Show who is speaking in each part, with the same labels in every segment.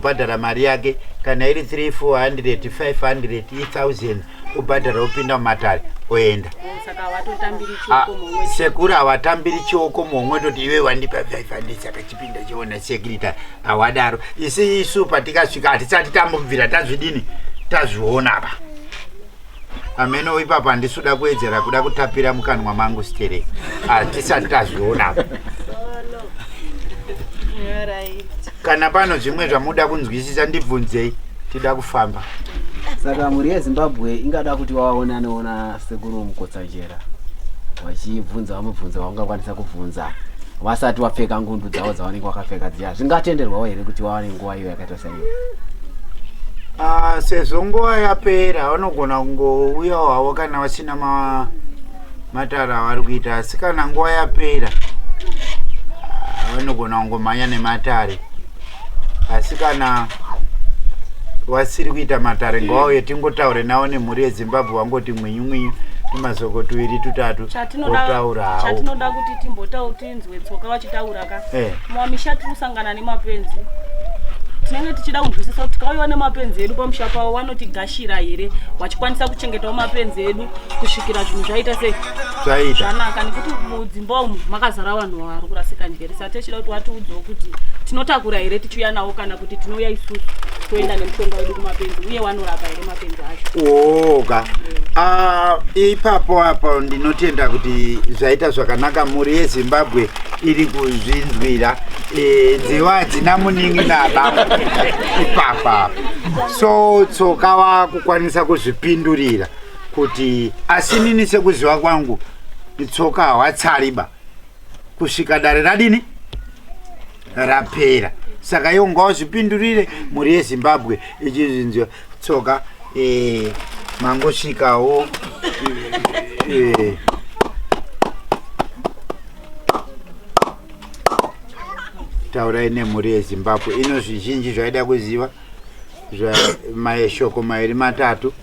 Speaker 1: Obhadhara mari yake kana iri 3 400 500 1000 obhadhara opinda mumatare oenda.
Speaker 2: Saka havatotambiri
Speaker 1: Ah,
Speaker 2: chioko muhomwe.
Speaker 1: Sekuru havatambiri chioko muhomwe toti iwe wandipa 500 saka chipinda chiona secretary hawadaro. Isi isu patikasvika hatisati tambobvira tazvidini tazviona apa. Ameno ipapo handisi kuda kuwedzera kuda kutapira mukanwa mangu stereki. Hatisati tazviona apa. Kana pano zvimwe zvamuda kunzwisisa ndibvunzei, tida kufamba.
Speaker 3: Saka mhuri yeZimbabwe ingada kuti waonanewo nasekuru Mukotsanjera vachibvunza vamubvunzo vaungakwanisa kubvunza vasati wapfeka ngundu dzavo dzavanenge vakapfeka dziya, zvingatenderwawo here kuti wawane nguva iyo yakaita saiyo?
Speaker 1: Ah, sezvo nguva yapera vanogona kungouyawo havo kana vasina matara avari kuita, asi kana nguva yapera vanogona kungomhanya nematare, asi kana vasiri kuita matare ngavauye tingotaure navo nemhuri yeZimbabwe, vangoti mwinyu mwinyu tumazoko tuviri tutatu votaura havo.
Speaker 2: Chatinoda kuti timbotaura tinzwe Tsoka vachitaura ka. Mumamisha tiri kusangana nemapenzi, tinenge tichida kunzwisisa kuti tikauyiwa nemapenzi edu pamusha pavo vanotigashira here, vachikwanisa kuchengetawo mapenzi edu kusvikira zvinhu zvaita sei
Speaker 1: zvaita
Speaker 2: zvanaka, nekuti mudzimba umu makazara vanhu vari kurasika njere. Saka tichida kuti vatiudzewo kuti tinotakura here tichiuya nawo, kana kuti tinouya isusu toenda nemushonga wedu kumapenzi, uye vanorapa here mapenzi acho.
Speaker 1: Oga Ah, ipapo apo ndinotenda kuti zvaita zvakanaka, mhuri yeZimbabwe iri kuzvinzwira. Nziwa hadzina munin'inaba ipapa, so Tsoka wakukwanisa kuzvipindurira kuti asi nini sekuziva kwangu Tsoka hawatsariba kusvika dare radini rapera. Saka iwo ngawazvipindurire mhuri yeZimbabwe ichizvinzwa. Tsoka, mangosvikawo taurai nemhuri yeZimbabwe ino zvizhinji zvaida kuziva mashoko mairi matatu.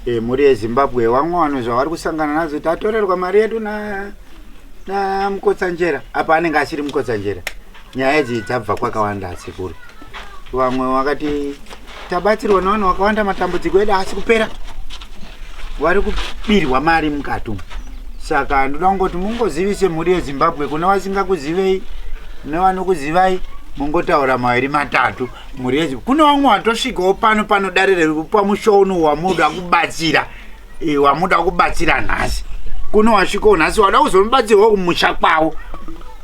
Speaker 1: Mhuri yeZimbabwe vamwe vanhu zvavari kusangana nazo, tatorerwa mari yedu naMukotsanjera apa anenge asiri Mukotsanjera. Nyaya idzi dzabva kwakawanda sekuru. Vamwe vakati tabatsirwa nevanhu vakawanda, matambudziko edu haasi kupera, vari kubirwa mari mukati umu. Saka ndoda kungoti mungozivise mhuri yeZimbabwe kune vasingakuzivei nevanokuzivai, mungotaura maviri matatu mhuri yeZimbabwe. Kune vamwe watosvikawo pano dare riri pamusha uno wamuda kubatsira, wamuda kubatsira nhasi. Kuno wasvikawo nhasi wada kuzomubatsirwa kumusha kwavo,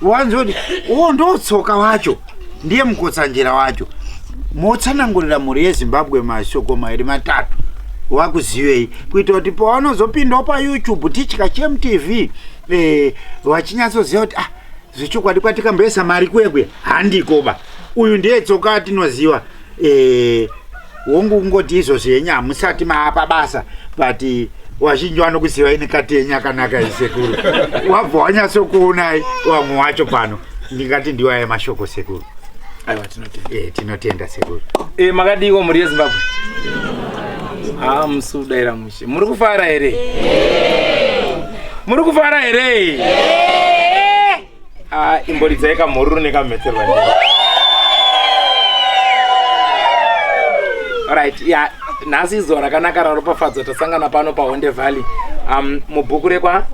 Speaker 1: wanzoti uwo ndotsoka wacho ndiye Mukotsanjera wacho. Motsanangurira mhuri yeZimbabwe mashoko mairi matatu wakuzivei, kuitira kuti pavanozopindawo paYouTube Tichka ChemTV vachinyatsoziva kuti ah, zvechokwadi kwatikamboisa mari kwekwe handikoba, uyu ndiye Tsoka atinoziva. Hongu kungoti izvozvo yenyu hamusati maapa basa, but wazhinji vanokuziva ine kati yenyu yakanaka isekuru, wabva wanyatsokuonai vamwe wacho pano. Ndingati ndiwo aya mashoko sekuru.
Speaker 4: Aiwa, tinotenda.
Speaker 1: Tinotenda sekuru.
Speaker 4: Makadiwo mhuri yeZimbabwe? Ah, musudaira mushe. Muri kufara here? Muri kufara here? Ah, imboridzai kamhururu nekamhetserwa. Alright, yeah, nhasi izuva rakanaka raropafadzwa, tasangana pano paHonde Valley mubhuku rekwa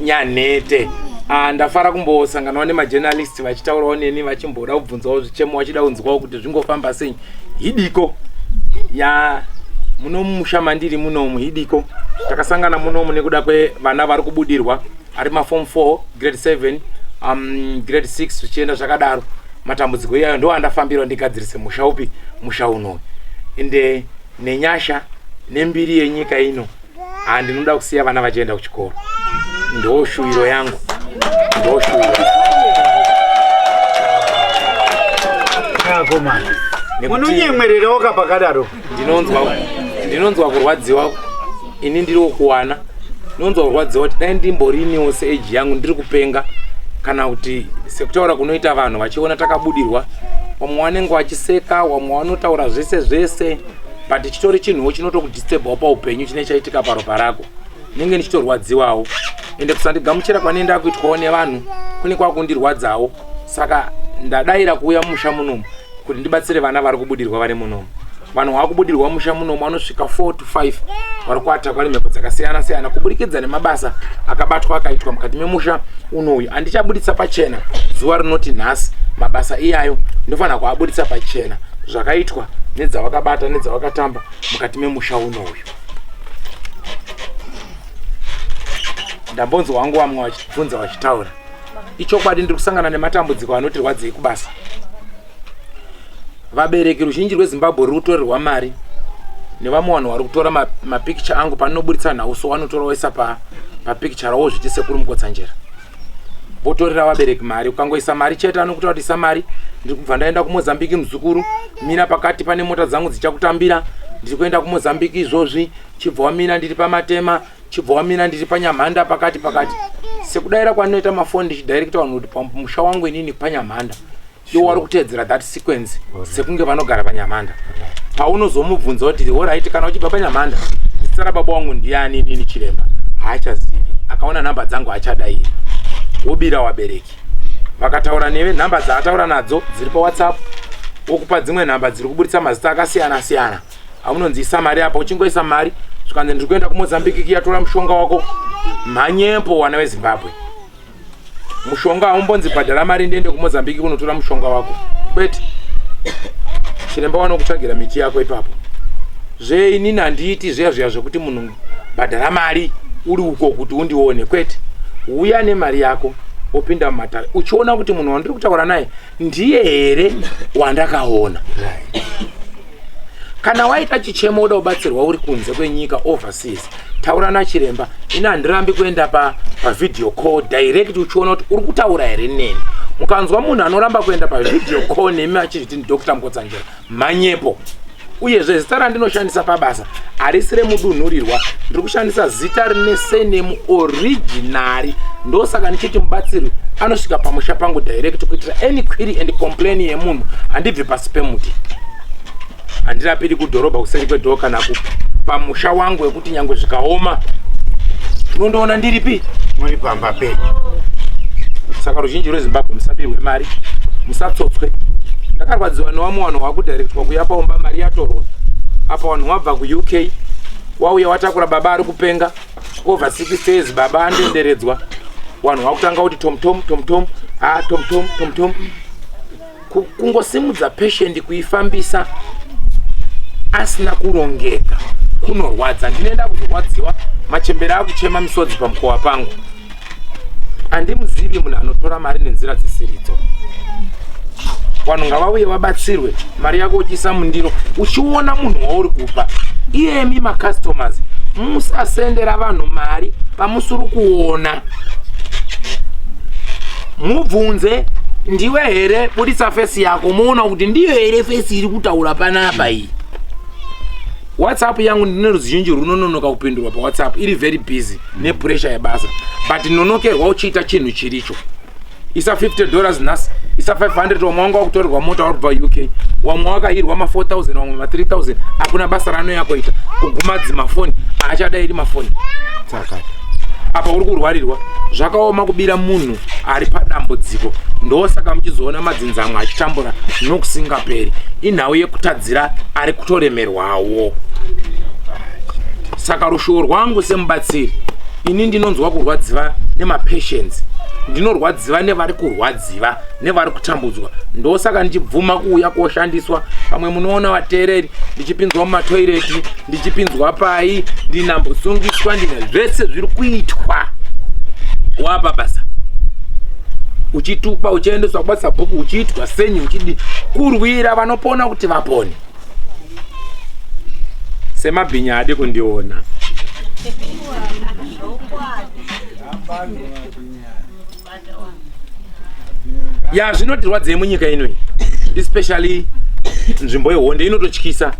Speaker 4: Nyanhete. Ndafara kumbosanganawo nemajournalist vachitaurawo neni, vachimboda kubvunzawo zvichemo, vachida kunzwawo kuti zvingofamba sei. Hidiko ya muno mumusha mandiri munomu, hidiko takasangana munomu nekuda kwevana vari kubudirwa ari maform 4, grade 7, grade 6 zvichienda zvakadaro. Matambudziko iyayo ndo andafambirwa ndigadzirise musha upi, musha unoyu. Ende nenyasha nembiri yenyika ino, handinoda kusiya vana vachienda kuchikoro. Ndo shuwiro yangu, ndo shuwiro.
Speaker 1: Akomana, munonyemwererawo kapakadaro.
Speaker 4: Ndinonzwa kurwadziwa ini ndiri wokuwana, ndinonzwa kurwadziwa kuti dai ndimboriniwo seage yangu ndiri kupenga, kana kuti sekutaura kunoita vanhu vachiona takabudirwa, vamwe vanenge vachiseka, vamwe vanotaura zvese zvese, but chitori chinhuwo chinotokudisturbawo paupenyu chine chaitika paropa rako. Ndinenge ndichitorwadziwawo, ende kusandigamuchira kwanenge ndakuitwawo nevanhu kune kwakundirwadzawo. Saka ndadaira kuuya mumusha munomu. Kuti ndibatsire vana vari kubudirwa vari munomu. Vanhu vakubudirwa musha munomu vanosvika 4 to 5 vari kuatakwa nemhepo dzakasiyana siyana kuburikidza nemabasa akabatwa akaitwa mukati memusha unoyu. Handichabuditsa pachena zuva rinoti nhasi mabasa iyayo ndofanira kuabuditsa pachena zvakaitwa nedzavakabata nedzavakatamba mukati memusha unoyu. Ndambonzwa wangu vamwe vachibvunza vachitaura Ichokwadi ndiri kusangana nematambudziko anotirwadzei kubasa. Vabereki ruzhinji rweZimbabwe ruri kutorerwa mari nevamwe vanhu vari kutora mapikicha angu paninoburitsa nhau so vanotora voisa papikicha ravo zviti sekuru Mukotsanjera votorera vabereki mari. Ukangoisa mari chete anokuta kuti isa mari, ndiri kubva ndaenda kuMozambique muzukuru, mira pakati pane mota dzangu dzichakutambira, ndiri kuenda kuMozambique izvozvi, chibva wamira ndiri pamatema Chibva wamira ndiri panyamhanda pakati pakati sekudaira kwandinoita mafoni ndichidirecta vanhu kuti pamusha wangu inini panyamhanda iwo wari kuteedzera that sequence sekunge vanogara panyamhanda paunozomubvunza kuti horaiti kana uchibva panyamhanda zita rababa wangu ndiani inini chiremba haachazivi akaona nhamba dzangu haachadairi wobira wabereki vakataura neve nhamba dzaataura nadzo dziri pawhatsapp wokupa dzimwe nhamba dziri kuburitsa mazita akasiyana siyana Aunonzi isa mari apa uchingoisa mari zvikanzi ndiri kuenda kuMozambique kiyatora mushonga wako mhanyepo wana weZimbabwe mushonga haumbonzi bhadhara mari ndiende kuMozambique kunotora mushonga wako kwete chiremba wanokutsvagira miti yako ipapo zve inini handiiti zviya zviya zvekuti munhu bhadhara mari uri uko kuti undione kwete uya nemari yako wopinda mumatare uchiona kuti munhu wandiri kutaura naye ndiye here wandakaona kana waita chichemo uda kubatsirwa uri kunze kwenyika overseas taura nachiremba ini handirambi kuenda pavideo pa call direct uchiona kuti uri kutaura here neni mukanzwa munhu anoramba kuenda pavideo call nemi achizviti ndidr mukotsanjera manyepo uyezve zita randinoshandisa pabasa harisi remudunhurirwa ndiri kushandisa zita rine senemu originary ndosaka ndichiti mubatsirwi anosvika pamusha pangu direct kuitira any query and complain yemunhu handibvi pasi pemuti handirapiri kudhorobha kuseri kwedhoo kana kupi pamusha wangu wekuti nyangwe zvikaoma unondoona ndiripi
Speaker 1: muri pamba penyu
Speaker 4: saka ruzhinji rwezimbabwe musabirwe mari musatsotswe ndakarwadziwa newamwe vanhu wakudirectwa kuya paumba mari yatorwa apa vanhu wabva kuuk wauya watakura baba ari kupenga over 60 years baba andenderedzwa vanhu wakutanga kuti tomtom tomtom ha tomtom tomtom Kungosimudza patient kuifambisa asina kurongeka kunorwadza. Ndinoenda kuzorwadziwa machembere akuchema misodzi pamukova pangu. Andimuzivi munhu anotora mari nenzira dzisiridzo. Vanhu ngavauye vabatsirwe, mari yako uchiisa mundiro uchiona munhu wauri kupa. Iyemi macustomers musasendera vanhu mari pamusiri kuona. Mubvunze ndiwe here, buditsa fesi yako muona kuti ndiyo here fesi iri kutaura panapa iyi. WhatsApp yangu ndine ruzhinji runononoka kupindurwa paWhatsApp, iri very busy nepressure yebasa, but nonokerwa uchiita chinhu chiricho. Isa 50 dollars nhasi, isa 500, wamwe wanga wakutorerwa mota uri kubva UK, wamwe wakahirwa ma 4000, wamwe ma 3000, hakuna basa raanouya kuita, kuguma dzimafoni haachadairi mafoni. Apa uri kurwarirwa, zvakaoma kubira munhu ari padambudziko. Ndosaka muchizoona madzinza amwe achitambura nokusingaperi, inhau yekutadzira ari kutoremerwawo. Saka rushuwo rwangu semubatsiri, ini ndinonzwa kurwadziva nemapatients, ndinorwadziva nevari kurwadziva nevari kutambudzwa. Ndosaka ndichibvuma kuuya koshandiswa. Pamwe munoona vateereri ndichipinzwa mumatoireti, ndichipinzwa pai, ndinambosungiswa, ndina zvese zviri kuitwa wapa basa, uchitukwa, uchiendeswa kwasabhuku, uchiitwa senyi, uchidi kurwira vanopona kuti vapone. Semabhinya adi kundiona. Ya zvinotirwadzei munyika ino, especially nzvimbo yehonde inototyisa,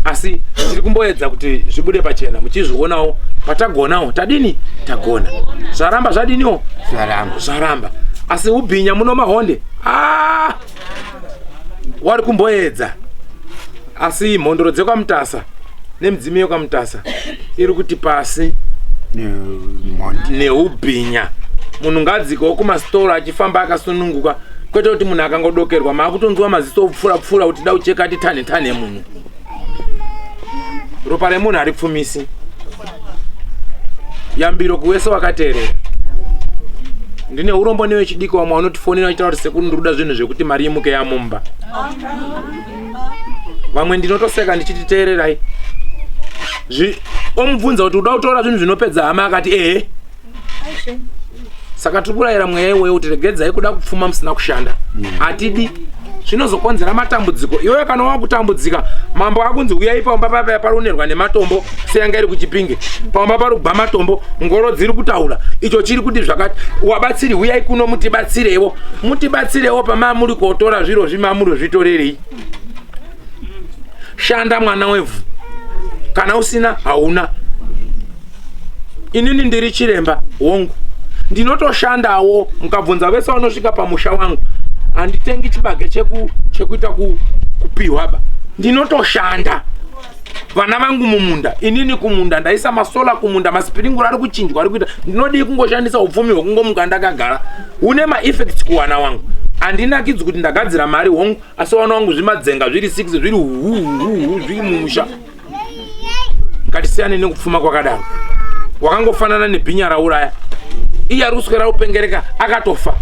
Speaker 4: asi tiri kumboedza kuti zvibude pachena muchizvionawo. Patagonawo tadini, tagona, zvaramba zvadiniwo,
Speaker 1: zvaramba
Speaker 4: zvaramba. Asi ubhinya muno mahonde ah! wari kumboedza, asi mhondoro dzekwaMutasa nemidzimu yekwaMutasa iri kuti pasi neubhinya. Munhu ngadzikewo kumasitoro achifamba akasununguka. Kwete kuti munhu akangodokerwa maakutonzwa maziso opfura pfura kuti da kucheka ti tanhe tanhe munhu. Ropa remunhu haripfumisi. Yambiro kuwese wakateerera. Ndine urombo newechidiki wamwe vanotifonera vachitaura kuti sekuru ndiri kuda zvinhu zvekuti mari imuke yamumba. Vamwe ndinotoseka ndichiti teererai. Omubvunza kuti uda kutora zvinhu zvinopedza hama akati ehe. Saka tiri kurayira mweya iwoyo kuti regedzai kuda kupfuma musina kushanda. Hatidi zvinozokonzera matambudziko. Iwewe kana wakutambudzika, mambo akunzi uyai pamba papa parunerwa nematombo seyanga iri kuChipinge. Pamba parugwa matombo, ngoro dziri kutaura. Icho chiri kuti zvakati, wabatsiri uyai kuno mutibatsirewo. Mutibatsirewo pamamuri kotora zviro zvimamuri zvitorerei. Shanda mwana wevhu. Kana usina hauna. Inini ndiri chiremba hongu, ndinotoshandawo. Mukabvunza vese vanosvika pamusha wangu, handitengi chibage chekuita kupihwa ba, ndinotoshanda. Vana vangu mumunda, inini kumunda ndaisa masola kumunda, masipiringura ari kuchinjwa ari kuita. Ndinodii kungoshandisa upfumi hwekungomuka ndakagara une maeffects kuwana wangu. Handinakidzwi kuti ndagadzira mari hongu, asi wana wangu zvimadzenga zviri 6 zviri huhuhuhu zviri mumusha. Ngatisiyane nekupfuma kwakadaro. Wakangofanana nebhinya rauraya, iye ari kuswera kupengereka akatofa.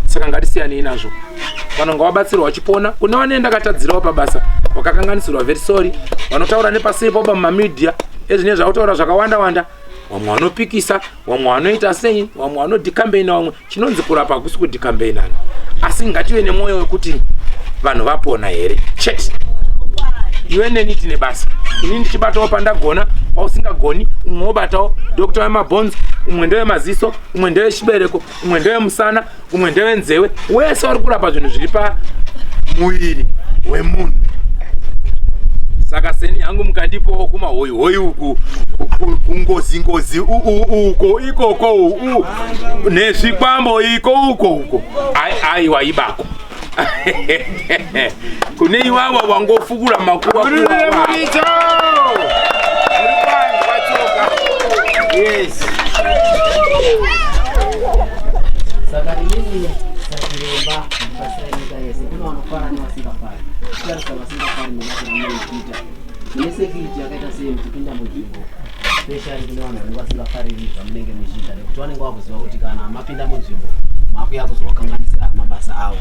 Speaker 4: Saka ngatisiyanei nazvo. Vanonga wabatsirwa vachipona. Kune vane ndakatadzirawo pabasa, wakakanganisirwa, very sorry. Vanotaura nepasiripo pamamedia ezvine zvakutaura zvakawanda wanda, vamwe vanopikisa, vamwe vanoita sei, vamwe vanodhikambeina, vamwe chinonzi kurapa hakusi kudhikambeinana, asi ngative nemwoyo wekuti vanhu vapona here chete. Iwe neni tine basa, ini ndichibatawo pandagona, pausingagoni umwe wobatawo. Dokta wemabhonzo, umwe ndewemaziso, umwe ndewechibereko, umwe ndewemusana, umwe ndewenzeve. Wese uri kurapa zvinhu zviri pamuviri wemunhu. Saka seni hangu mukandipowo kumahoyi hoyi uku kungozi ngozi uko ikoko u nezvikwambo iko uko uko, aiwa ibako kune iwawa wangofukura makuva.
Speaker 1: Yes.
Speaker 3: Saka inini sachiremba ndibatsira nyika yese, kune vanofara nevasingafari. Titarisa vasingafari nemabasa amunoita. Mune security yakaita sei muchipinda munzvimbo, especially kune vanhu vanenge vasingafariri zvamunenge muchiita, nekuti vanenge vakuziva kuti kana mapinda munzvimbo makuya kuzovakanganisira mabasa avo?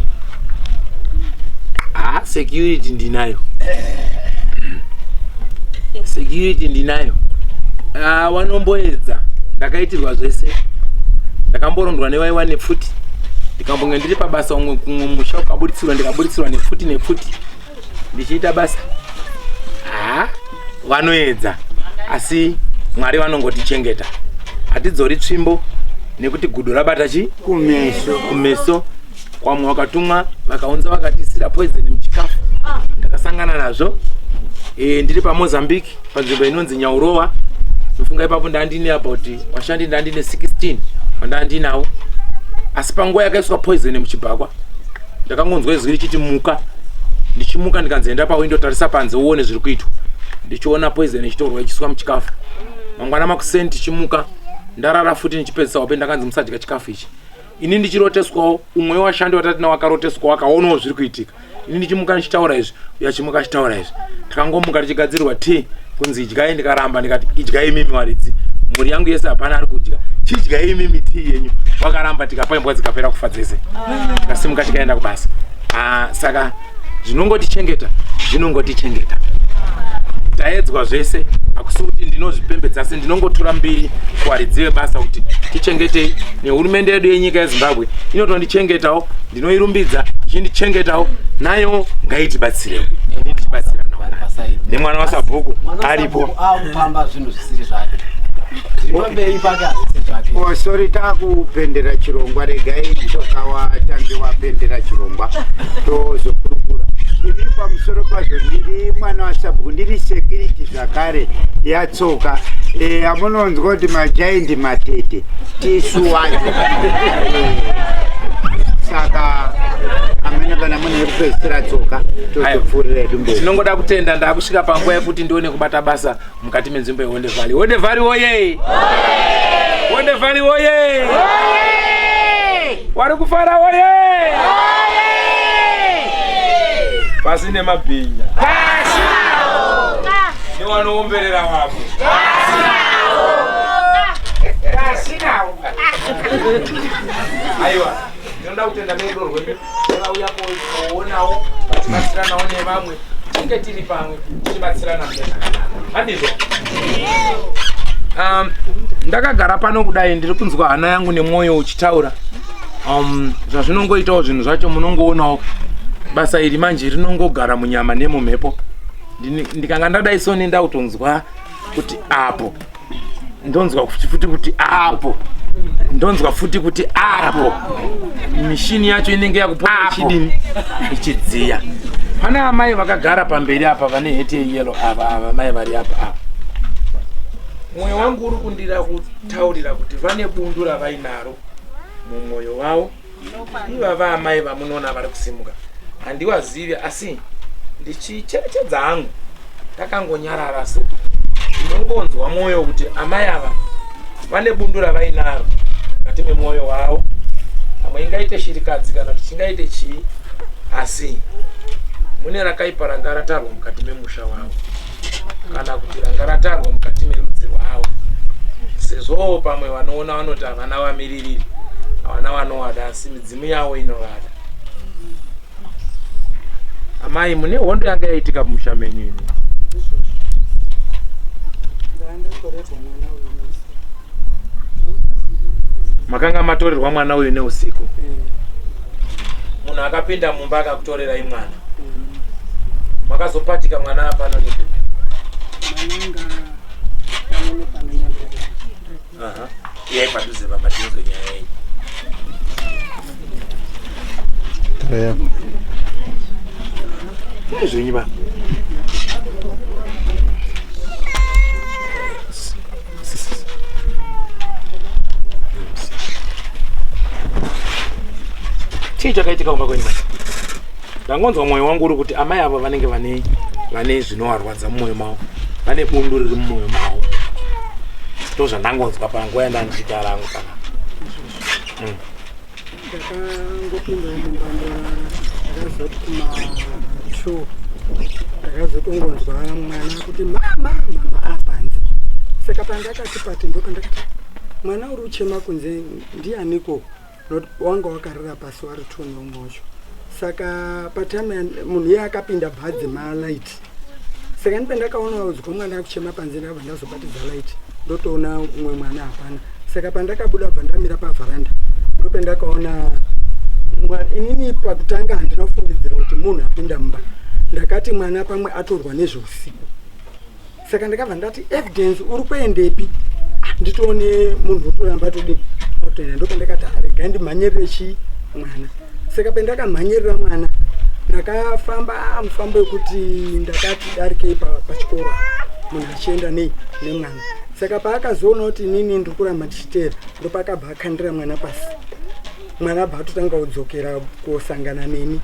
Speaker 4: Ah, security ndinayo, security ndinayo. Ah, wanomboedza, ndakaitirwa zvese. Ndakamborondwa nevaiwa nepfuti, ndikambonge ndiri pabasa umwe kumwe musha ukaburitsirwa, ndikaburitsirwa nepfuti nepfuti ndichiita basa. Ha, vanoedza, asi Mwari vanongotichengeta. Hatidzori tsvimbo nekuti gudo rabata chi
Speaker 1: kumeso.
Speaker 4: Kumeso kwamwe wakatumwa vakaunza vakatisira poison muchikafu. Ndakasangana nazvo ndiri paMozambique panzvimbo inonzi Nyaurowa. Ndofunga ipapo ndandine about vashandi ndandine 16 vandandinawo, asi panguva yakaiswa poison muchibhakwa ndakangonzwa izwi richiti muka. Ndichimuka ndikanzi enda pawindo, tarisa panze uone zviri kuitwa. Ndichiona poison ichitorwa ichiswa muchikafu. Mangwana makuseni tichimuka, ndarara futi, ndichipedzisa hope ndakanzi musadya chikafu ichi. Ini ndichiroteswawo, umwe wevashandi watati nawo akaroteswawo akaonawo zviri kuitika. Ini ndichimuka ndichitaura izvi, uyo achimuka achitaura izvi. Takangomuka tichigadzirwa tea kunzi idyai, ndikaramba, ndikati idyai imimi varidzi, mhuri yangu yese hapana ari kudya, chidyai imimi tea yenyu. Vakaramba, tikapa imbwa dzikapera kufa dzese. Tikasimuka tikaenda kubasa. Saka zvinongotichengeta, zvinongotichengeta. Taedzwa zvese, hakusi kuti ndinozvipembedza, asi ndinongotura mbiri kuvaridzi vebasa kuti tichengetei, nehurumende yedu yenyika yeZimbabwe inotondichengetawo, ndinoirumbidza ichindichengetawo, nayo ngaitibatsirewo. Ini ndichibatsirana nemwana wasabhuku aripo.
Speaker 3: Akupamba zvinhu zvisiri zvake, zviri pamberi pake hazvisi zvake.
Speaker 1: Oh, sorry, takupendera chirongwa. Regai Tsoka watange wapendera chirongwa, tozokurukura. Ini pamusoro pazvo ndiri mwana wasabhuku, ndiri security zvakare yaTsoka. Amunonzwa kuti majaindi matete tisu wacho. Saka amene kana mune yekupedzisira Tsoka, tozopfuurira edu mberi.
Speaker 4: Tinongoda kutenda. Ndakusvika panguva yekuti ndione kubata basa mukati menzvimbo yeHonde Valley. Honde Valley woye! Honde Valley woye! Wari kufara woye! Pasi nemabhinya. Pasi nawo. Newanoomberera wavo.
Speaker 1: Pasi nawo. Pasi nawo.
Speaker 4: Aiwa, ndinoda kutenda nerudo rwenyu. Vauya kuonawo, vachibatsiranawo nevamwe. Tinge tiri pamwe, tichibatsirana mune zvakanaka. Handizvo? Ndakagara pano kudai ndiri kunzwa hana yangu nemwoyo uchitaura. Zvazvinongoitawo zvinhu zvacho munongoonawo basa iri manje rinongogara munyama nemumhepo. Ndikanga ndadai so nendakutonzwa kuti apo ndonzwa futi kuti apo ndonzwa futi kuti apo mishini yacho inenge yakupota ichidini ichidziya. Pana amai vakagara pamberi apa vane heti yeyelo ava ava mai vari apa ava. Mwoyo wangu uri kundira kutaurira kuti vane bundu ravainaro mumwoyo wavo. Ivava amai vamunoona vari kusimuka handiwazivi, asi ndichicherechedza hangu ndakangonyarara so ndinongonzwa mwoyo kuti amai ava vane bundu ravainaro mukati memwoyo wavo. Pamwe ingaite shirikadzi kana kuti chingaite chii, asi mune rakaipa ranga ratarwa mukati memusha wavo kana kuti ranga ratarwa mukati merudzi rwavo, sezvowo pamwe vanoona vanoti havana vamiririri, havana vanovada, asi midzimu yavo inovada. Amai, mune hondo yanga yaitika mumusha menyu imi. Makanga matorerwa mwana uyu neusiku. Munhu akapinda mumba akakutorerai mwana. Makazopatika mwana apana nekupi? Iyai padhuze baba tinzwe nyaya yenyu. Zvenyu baba. Chii chakaitika kumba kwenyu? Ndangonzwa mwoyo wangu uri kuti amai ava vanenge vane zvinovarwadza mumwoyo mavo, vane bundu riri mumwoyo mavo. Ndozvandangonzwa panguva yandandichitaura hangu pana.
Speaker 5: Ndakangopinda mumba ndorara, ndakazoti kuma 2 ndakazotongonzwa mwana kuti mama mama apanze. Saka pandakati pati ndopandakati mwana uri kuchema kunze ndianiko? Not wanga wakarara pasi wari two neumwe wacho. Saka patime munhu iye akapinda bhadzi malight. Saka ndipe ndakaona uzwa mwana akuchema panze, ndakabva ndazobatidza light ndotoona umwe mwana hapana. Saka pandakabuda bva ndamira pavharanda ndopendakaona inini pakutanga handina kufungidzira kuti munhu apinda mumba. Ndakati mwana pamwe atorwa nezveusiku. Saka ndakabva ndati Evidence uri kuendepi? Nditoone munhu otoramba todini otoenda. Ndopandakati regai ndimhanyirire chii mwana. Saka pendakamhanyirira mwana ndakafamba mufambo wekuti ndakati darikei pachikoro munhu achienda nei nemwana. Saka paakazoona kuti inini ndiri kuramba ndichiteera ndopakabva akandira mwana pasi. Mwana abva atotanga kudzokera kosangana neni.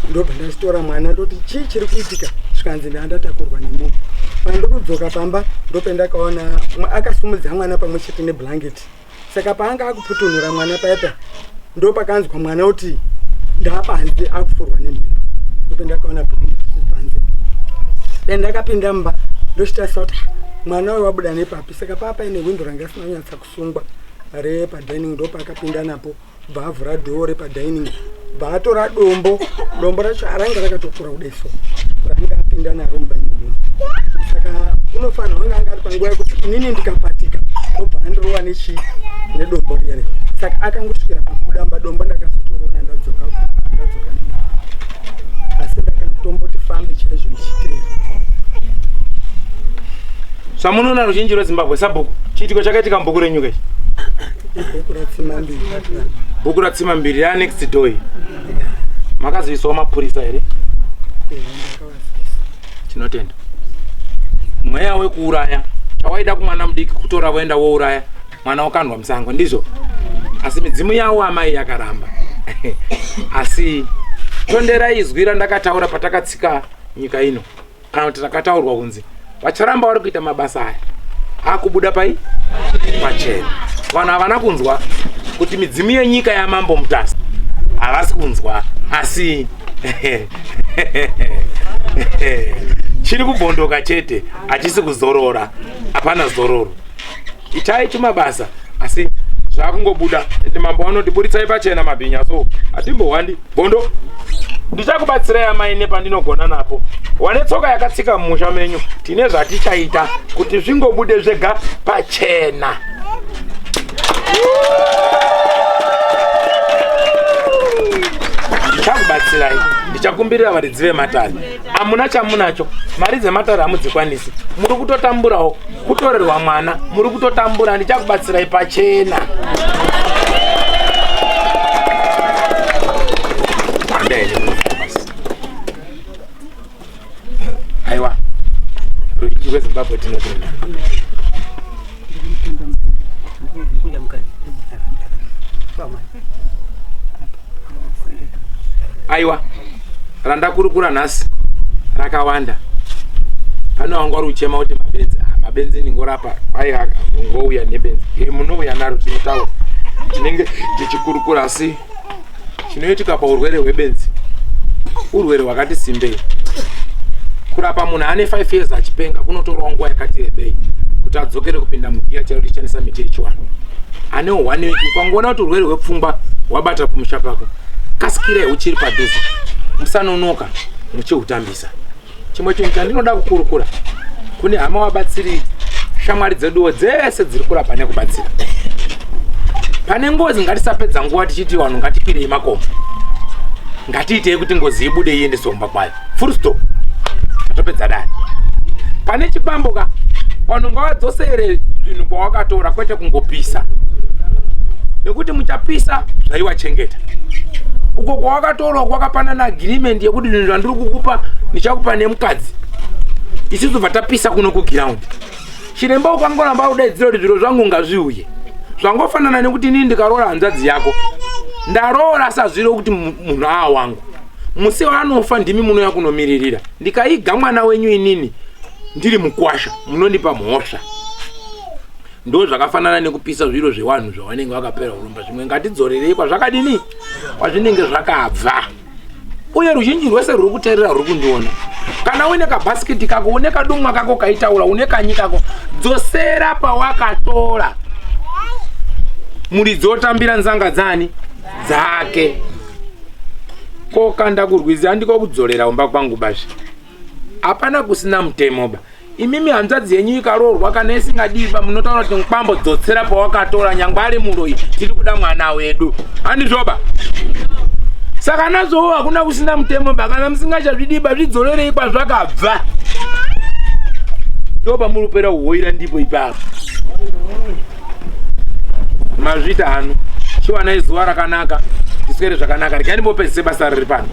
Speaker 5: Ndobva ndachitora mwana ndoti chii chiri kuitika, zvikanzi ndaa ndatakurwa nemunhu. Pandiri kudzoka pamba ndopendakaona akasumudza mwana pamwe chete neblanketi. Saka paanga akuputunura mwana paipa ndopakanzwa mwana kuti ndaapanze akufurwa nemhepo. Ndopendakaona blanketi panze. Pendakapinda mumba ndochitarisa kuti mwana uyu wabuda nepapi. Saka paa paine hwindo ranga risina kunyatsa kusungwa repadining, ndopakapinda napo bva avhura dhoo repadining bva atora dombo. Dombo racho ranga rakatokura kudai so ranga apinda naro mumba imomo. Saka unofanira kunge anga ari panguva yekuti inini ndikapatika obva andirova nechii nedombo rere. Saka akangosvikira pakubuda mumba dombo ndakazotorona ndadzoka ndadzoka, asi ndakatomboti fambe chaizvo ndichiteera.
Speaker 4: Zvamunoona ruzhinji rweZimbabwe, sabhuku, chiitiko chakaitika mubhuku renyu kai?
Speaker 5: Ibhuku raTsimambiri.
Speaker 4: Bhuku raTsimambiri ranext door. Makazivisawo mapurisa here?
Speaker 5: Ndakavazivisa.
Speaker 4: Tinotenda. Mweya wekuuraya chawaida kumwana mudiki kutora voenda wouraya mwana wakandwa musango, ndizvo? Asi midzimu yawo amai yakaramba. Asi tonderai izwi randakataura patakatsika nyika ino, kana kuti rakataurwa kunzi vacharamba vari kuita mabasa aya akubuda pai pachena. Vanhu havana kunzwa. Kuti midzimu yenyika yaMambo Mutasa havasi kunzwa, asi chiri kubvondoka chete, hachisi kuzorora, hapana zororo. Itai chimabasa, asi zvakungobuda. Ende mambo vanoti buritsai pachena mabhinya, so hatimbohwandi bondo. Ndichakubatsirai amai nepandinogona napo. Wane tsoka yakatsika mumusha menyu, tine zvatichaita kuti zvingobude zvega pachena. Ndichakubatsirai, ndichakumbirira varidzi vematare. Hamuna chamunacho, mari dzematare hamudzikwanisi, muri kutotamburawo kutorerwa mwana, muri kutotambura. Ndichakubatsirai pachena. Aiwa, ruzhinji rweZimbabwe tinotenda. Aiwa, randakurukura nhasi rakawanda. Pane wanga uri uchema kuti mabenzi, ah, mabenzi ndingorapa. Aiwa, ngouya nebenzi, e munouya naro, tinotaura, tinenge tichikurukura. Asi chinoitika paurwere hwebenzi, urwere hwakati simbei. Kurapa munhu ane 5 years achipenga kunotorawo nguva yakati rebei kuti adzokere kupinda mugiya chairo, tichishandisa miti yechiwanhu. Anewo one week. Ukangoona kuti urwere hwepfungwa hwabata kumusha pako, kasikirai uchiri padhuze, musanonoka muchihutambisa. Chimwe chinhu chandinoda kukurukura kune hama, wabatsiri, shamwari dzeduwo dzese dziri kurapa nekubatsira pane ngozi, ngatisapedza nguva tichiti vanhu ngatikwirei makomo. Ngatiitei kuti ngozi ibude, iendeswe kumba kwayo, full stop, tatopedza dare. Pane chikwambo ka, vanhu ngavadzosere zvinhu kwawakatora, kwete kungopisa, nekuti muchapisa zvaiwachengeta. Uko kwawakatorwa kwakapanana agreement yekuti zvinhu zvandiri kukupa ndichakupa nemukadzi, isusu bva tapisa kuno kugiraundi. Chiremba ukangoramba udaidzira kuti zviro zvangu ngazviuye, zvangofanana nekuti inini ndikaroora hanzvadzi yako, ndaroora sazviro kuti munhu aa wangu. Musi waanofa ndimi munouya kunomiririra. Ndikaiga mwana wenyu inini ndiri mukwasha, munondipa mhosva. Ndo zvakafanana nekupisa zviro zvevanhu zvavanenge vakapera kuromba. Zvimwe ngatidzorerei kwazvakadini, kwazvinenge zvakabva. Uye ruzhinji rwese rwuri kuteerera, rwuri kundiona, kana uine kabhasikiti kako, une kadumwa kako kaitaura, une kanyi kako, dzosera pawakatora. Muridzi otambira nzanga dzani dzake. Kokanda kurwizi handiko kudzorera umba kwangu bazvi. Hapana kusina mutemo ba. Imimi hanzvadzi yenyu ikaroorwa, kana isingadiba, munotaura kuti mukwambo dzotsera pawakatora, nyangwe ari muroyi, tiri kuda mwana wedu, handizvoba? Saka nazvowo hakuna kusina mutemo ba. Kana musingachazvidiba, zvidzorerei kwazvakabva. Ndo pamurupera kuhoira, ndipo ipapo. Mazvita hanu, chiwanai zuva rakanaka, tiswere zvakanaka. Regai ndimbopedzise basa riri pano.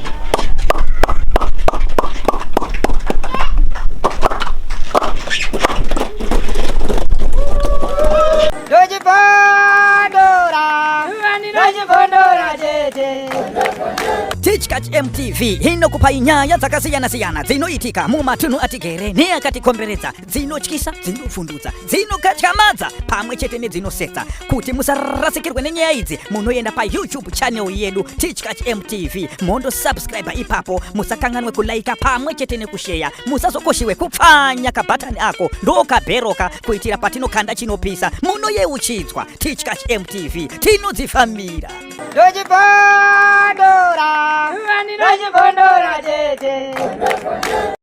Speaker 6: Tichkach MTV inokupai nyaya dzakasiyana-siyana dzinoitika mumatunhu atigere neakatikomberedza, dzinotyisa, dzinovhundutsa, dzinokatyamadza pamwe chete nedzinosetsa. Kuti musarasikirwe nenyaya idzi, munoenda paYouTube channel yedu Tichkach MTV, mondosubscribe ipapo. Musakanganwe kulaika pamwe chete nekusheya. Musazokoshiwe kupfanya kabhatani ako ndokabheroka, kuitira patinokanda chinopisa munoyeuchidzwa. Tichkach MTV, tinodzifambira.
Speaker 7: Ndochibondora, ndochibondora tete.